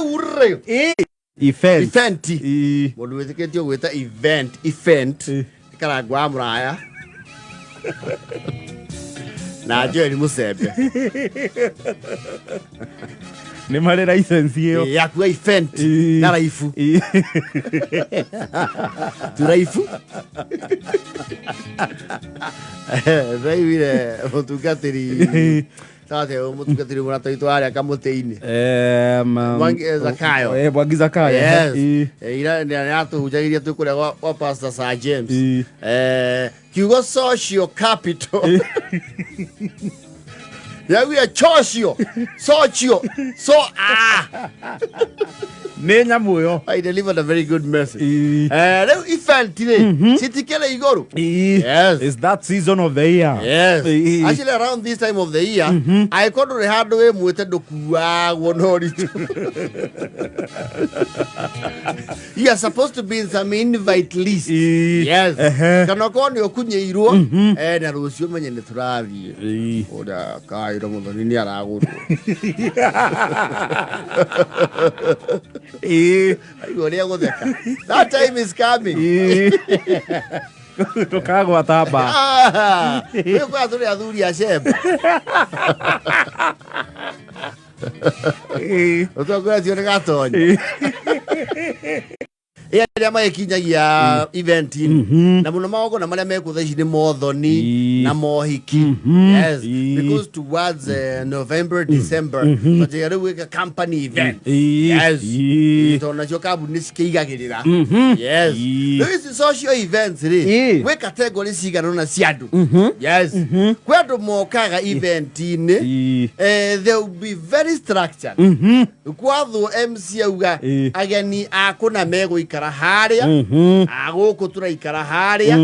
Rĩu rĩ Event. Event. Ĩĩ. Mũndũ wĩtĩkĩtio gwĩta event event. Ĩĩ. Nĩ Karangũ wa Mũraya na Joel Mũsembe. Nĩ marĩ license ĩyo. Ĩĩ, ya kuga event Ĩĩ. na raibu. Ĩĩ. Tu raibu ndaiguire mũtungatĩri tate mũtungatĩri mũrata witũ harĩa kamũtĩ-inĩ. Mwangi- Zakayo. Mwangi Zakayo. Yes. Ĩĩ. Ira nĩ atũhunjagĩria twĩ kũrĩa kwa Pastor Sir James. Ĩĩ. Kiugo social capital yaguire chocio socio so ah. Nĩ nyamũ ĩyo. I delivered a very good message. Ĩĩ. Rĩu event rĩ citikĩrĩ igũrũ. Ĩĩ. Yes. It's that season of the year. Yes. Ĩĩ. Actually around this time of the year, angĩkorwo ndũrĩ handũ wĩ mwĩte ndũkuagwo na ũritũ. You are supposed to be in some invite list. Ĩĩ. Yes. Ehe. Kana okorwo nĩ ũkunyĩirwo, na rũciũ menye nĩ tũrathiĩ. Ĩĩ. Ũrĩa kaĩro mũthoni nĩ aragũrwo. Ĩĩ. Aigua ũrĩa gũtheka. That time is coming. Ĩĩ. Tũkagwata mba. Ah, Rĩu kwaya tũrĩ athuri a cemba. Ĩĩ. Ũtongoretio nĩ gatonya. Ĩĩ. Ĩ arĩa magĩkinyagia event-inĩ na mũno magongona marĩa mekuo thaa ici nĩ mothoni Ĩĩ. na mohiki. Yes, Ĩĩ. because towards November, December twanjagia rĩu gwĩka company event. Ĩĩ. Yes. Ĩĩ. Tondũ nacio kambuni nĩ cikĩigagĩrĩra. Yes. Ĩĩ. Rĩu ici social events rĩ, Ĩĩ. gwĩ category cigana ũna cia andũ. Yes. Kwĩ andũ mokaga event-inĩ, Ĩĩ. they will be very structured. Kwathwo MC auga Ĩĩ. ageni a kũna megũikara harĩa, a gũkũ tũraikara harĩa,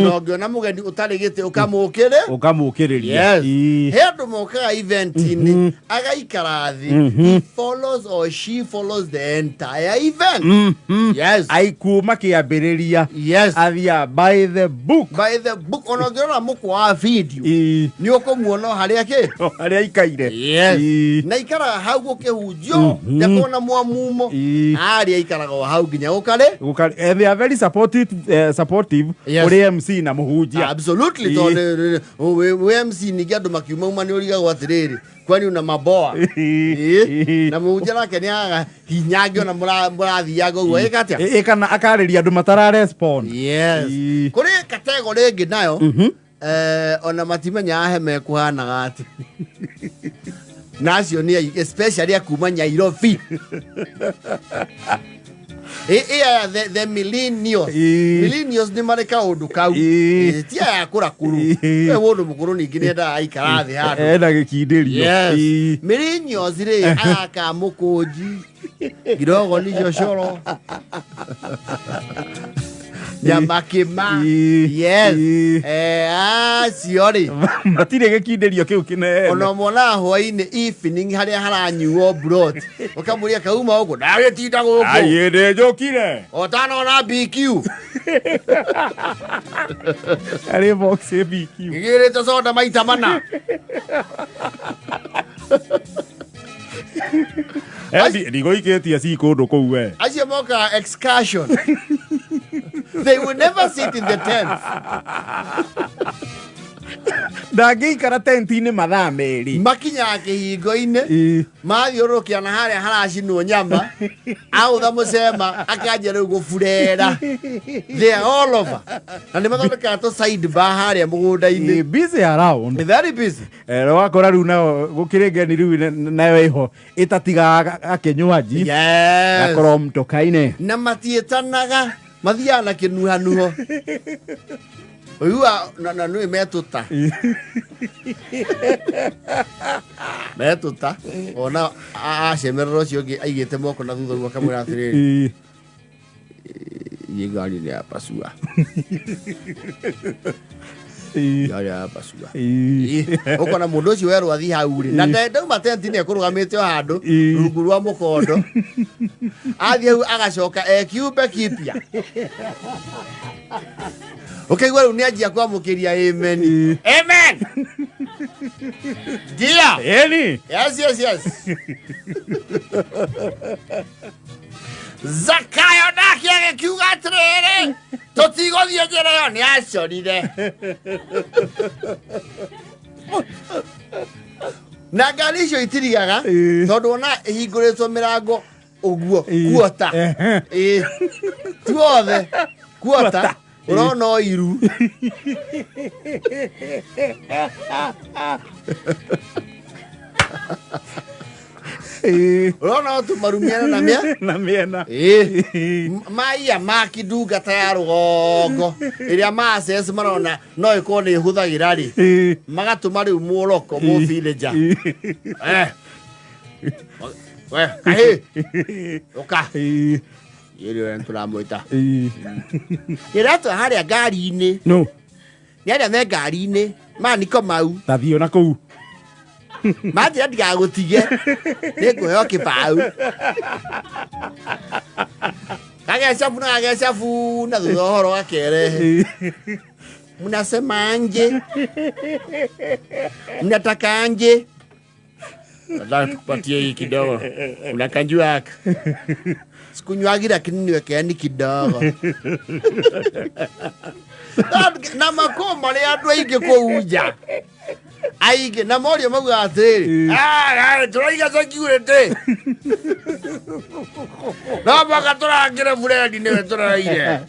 na ũngĩona mũgeni ũtarĩ gĩtĩ ũkamũkĩrĩ. Ũkamũkĩrĩria. Yes. Ĩĩ. He andũ mokaga event-inĩ agaikara thĩ, he follows or she follows the entire event. Yes. Ai kuma kĩambĩrĩria. Yes. Athiaga by the book. By the book. Ona ũngĩrora mũkwa wa video Ĩĩ. nĩ ũkũmuona o harĩa kĩ. Harĩa aikaire. Yes. Ĩĩ. Na ikaraga hau gũkĩhunjio ndakorwo na mwamumo. Ĩĩ. Harĩa ikaraga o hau nginya gũkarĩ. They are very supportive, supportive Yes. kũrĩ MC na mũhunjia. Absolutely. Ĩĩ. Tondũ wĩ MC ningĩ andũ makiumauma nĩ ũrigagwo atĩrĩrĩ, kwani una maboa. Ĩĩ. Ĩĩ. Na mũhunjia nake nĩ agaga hinya angĩona mũrathianga ũguo ĩka atĩa. Ĩĩ, kana akarĩria andũ matara respond. Yes. Ĩĩ. Kũrĩ category ĩngĩ nayo ona matimenyaga he mekũhanaga atĩ na acio nĩ especially a kuma Nyairobi. Ĩ aya the millennials. Ĩĩ. Millennials nĩ marĩ kaũndũ kau. Ĩĩ. Ĩ, ti aya akũrakũrũ. Ĩĩ. We mũndũ mũkũrũ ningĩ nĩ endaga aikara thĩ handũ. Ena gĩkindĩrio. Yes. Ĩĩ. Millennials rĩ aya ka mũkũnji kidogo ni cocoró nyamakĩma. Ĩĩ. Yes. Ĩĩ. Acio rĩ Matirĩ gĩkindĩrio kĩu kĩnene. Ona mwonaga hwainĩ evening harĩa haranyuo brot ũkamũria kauma ũguo ndagĩtinda gũkũ. Ai, ndĩ njũkire. Ũtanona BQ. Arĩ box BQ. Ngĩgĩrĩte soda maita mana. Ndigũikĩtie ci kũndũ kũu we. Acio mokaga excursion, they will never sit in the tent. Ndangĩikara tenti-inĩ mathaa 2. Makinyaga kĩhingo-inĩ, Ĩĩ. mathiũrũrũkia na harĩa haracinwo nyama, aũtha mũcema akanjia rĩu gũburera. They are all over na nĩ mathondekaga tũ side bar harĩa mũgũnda-inĩ. Ĩĩ, busy around. Very busy. Wakora rĩu nao gũkĩrĩ ngeni rĩu nayo ĩho ĩtatigaga akĩnywanji. Yes. Gakorwo mtokaine. Na matiĩtanaga, mathiaga na kĩnuhanuho ũigua na nĩ metũta metũta ona acemerera ũcio ũngĩ aigĩte moko na thutha ũguo akamwĩra atĩrĩrĩ, Ĩĩ. Hii gari ni ya pasua. Ĩĩ. Gari ya pasua. Ĩĩ. Ũkona mũndũ ũcio werwo athiĩ hau rĩ na ndauma tenti nĩ ekũrũgamĩte o handũ Ĩĩ. rungu rwa mũkondo, athiĩ hau agacoka e kiumbe kipya, ũkaigua rĩu nĩ anjia kwamũkĩria amen. Ĩĩ. Amen. Ndia. Ĩni. Yes. Zakayo nake agĩkiuga atĩrĩrĩ, tũtigũthiĩ njĩra ĩyo, nĩ acorire. Na ngari icio itirigaga tondũ ona ĩhingũrĩtwo mĩrango ũguo kuota. Ĩĩ. Tuothe kuota ũrona o iru. Ũrona o tũmaru mĩena na mĩa. Na mĩena. Ĩĩ. Maiya maki ndungata ya rũgongo ĩrĩa maces marona no ĩkorwo nĩ ĩhũthagĩra rĩ magatũma rĩu mũroko mũbileja. Eh. We, kahĩ ũka ĩrĩ tũramwĩta ĩratwa harĩa ngari-inĩ. No. Nĩ arĩa me ngari-inĩ maniko mau. Tathiĩ ona kũu. Manjĩra ndigagũtige nĩ ngũheo kĩbaũ kagecabu na kagecabu na thutha ũhoro gakerehe mnasema anje mnataka anje nataka tukupatie hii kidogo unakanjua haka sikunywagi lakini niwekeani kidogo na makå marä andå aingä kå nja aingä na morio maugaga atä rä tå raiga security no mwaka tå rangä re burendi nä we tå raire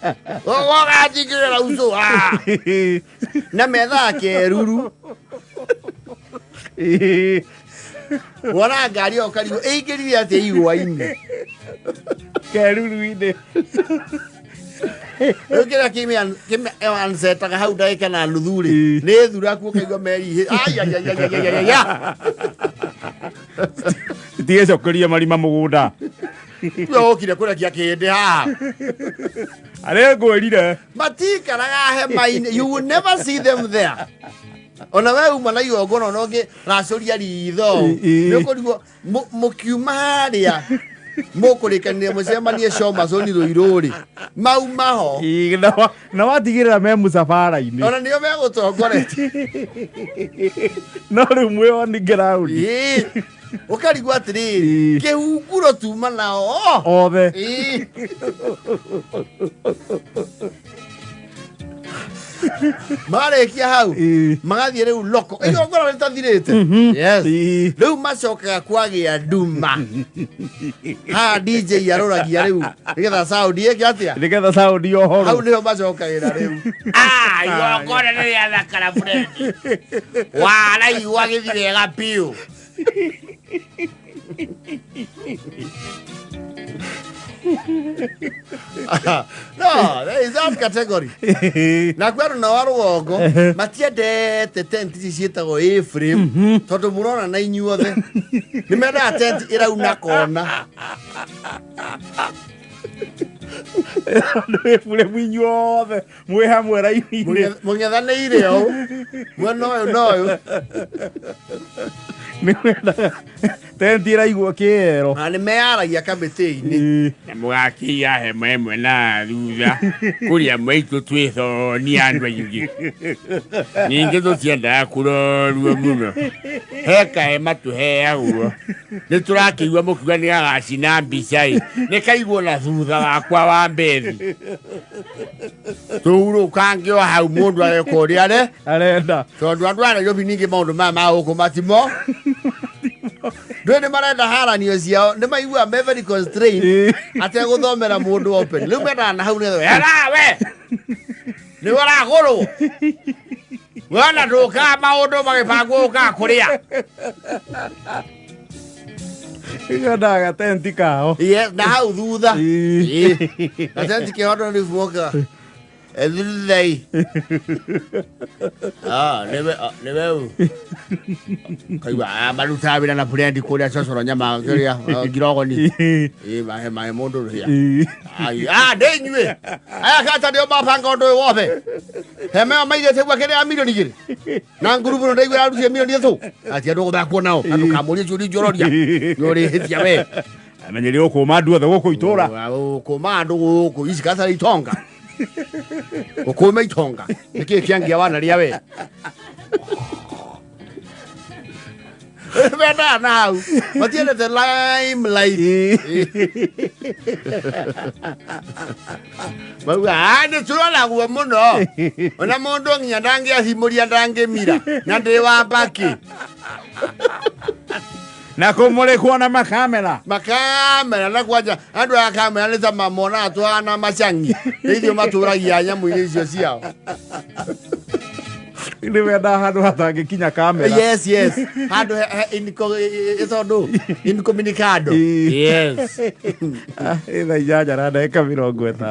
ågatingä ra ucå na methaga keruru wona ngari ĩyo ũkarigwo ĩingĩrire atĩa igwa-inĩ. Keruru-inĩ. Rĩu kĩrĩa kĩansetaga hau ndagĩka na nuthu rĩ nĩ thuraku ũkaigua meri. Tigecokeria marima mũgũnda. We ũkire kũrekia kĩndĩ haha. Arĩa ngwĩrire. Matikaraga hema-inĩ, you will never see them there. Ona we uma na igongona ona ũngĩ racũria ritho nĩ ũkũrigwo mũkiuma harĩa mũkũrĩkanire mũcemanie Shomazoni Rũirũ rĩ mauma ho. Na watigĩrĩra me mũcabara-inĩ. Ona nĩo megũtongoretie. No rĩu mwĩ on ground. Ĩĩ. Ũkarigwo atĩrĩrĩ, kĩhunguro tuma nao othe. Ĩĩ. Marĩkia hau magathiĩ rĩu loko igongona rĩtathirĩte. Yes. Rĩu macokaga kwagĩa nduma haha DJ aroragia rĩu nĩgetha sound ĩke atĩa. Nĩgetha sound ya ũhoro. Hau nĩho macokagĩra rĩu. Ah, igongona nĩ rĩathakara Fred waraigua gĩthi wega biũ. No, there is that category. Na kwĩ andũ nao a rũgongo matiendete tent ici ciĩtagwo A-frame tondũ mũrona na inyuothe nĩ mendaga tent ĩrauna kona. Andũ ĩbure inyuothe mwĩ hamwe raini-inĩ. Mũng'ethanĩire ũũ mwena ũyũ na ũyũ. Nĩ wendaga tenti ĩraigwo kĩero. Na nĩ meyaragia kamĩtĩ-inĩ. Na mũgakĩiga hema ĩmwe na thutha kũrĩa maitũ twĩthoni andũ aingĩ ningĩ tũtiendaga kũrorwo mũno he kahema tũheagwo nĩ tũrakĩigua mũkiuga nĩ gagacina mbica ĩ nĩ kaigwo na thutha wakwa wa mbethi tũhurũkange o hau mũndũ ageka ũrĩa are arenda. Tondũ andũ a Nairobi ningĩ maũndũ maya ma gũkũ matimo ndũĩ nĩ marenda haranio ciao nĩ maiguaga me very constrained ategũthomera mũndũ open rĩu mendaga na hau nĩgetha era we nĩ ũragũrwo wona ndũkaga maũndũ magĩbangwo ũkaga kũrĩa. Yendaga gatenti kao. Yes, na hau thutha. Ĩĩ. Gatenti kĩhondo nĩ buoka ethuthai. Ah, nĩwe ah, nĩwe ũ. Kaigua ah, marutaga wĩra na burendi kũrĩa cocoro nyama kĩrĩa ah, ngirogoni. Ĩĩ, mahe mahe mũndũ rũhĩa. Ai, ah, ndĩ inyuĩ aya kata nĩo mabanga ũndũ ũyũ wothe hema ĩyo maigĩte gwa kĩrĩa ya milioni 2 na ngurubu no ndaigua yarutie milioni 3 ati andũ gũthakwo nao na ndũkamũrie ciũria njororia nĩ ũrĩhĩtia we. Amenyerie gũkũma andũ othe gũkũ itũra. Gũkũma andũ gũkũ ici katarĩ itonga gũkũma itonga nĩkĩ kĩangia wanarĩa we. Mendaga na hau, matiendete limelight. Mauga, "Ah, nĩ tũroragwo mũno, ona mũndũ nginya ndangĩathimũria, ndangĩmira na ndĩ wa mbaki." Na kũmũrĩkwo na makamera. Makamera, na kwanja andũ a kamera nĩ ta mamonaga tũhana macang'i, nĩ ithuĩ matũragia nyamũ-inĩ icio ciao. Nĩ wendaga handũ hatangĩkinya kamera. Yes, handũ tondũ incommunicado. Ĩĩ. Yes. Ah, ĩ thaa 8:50.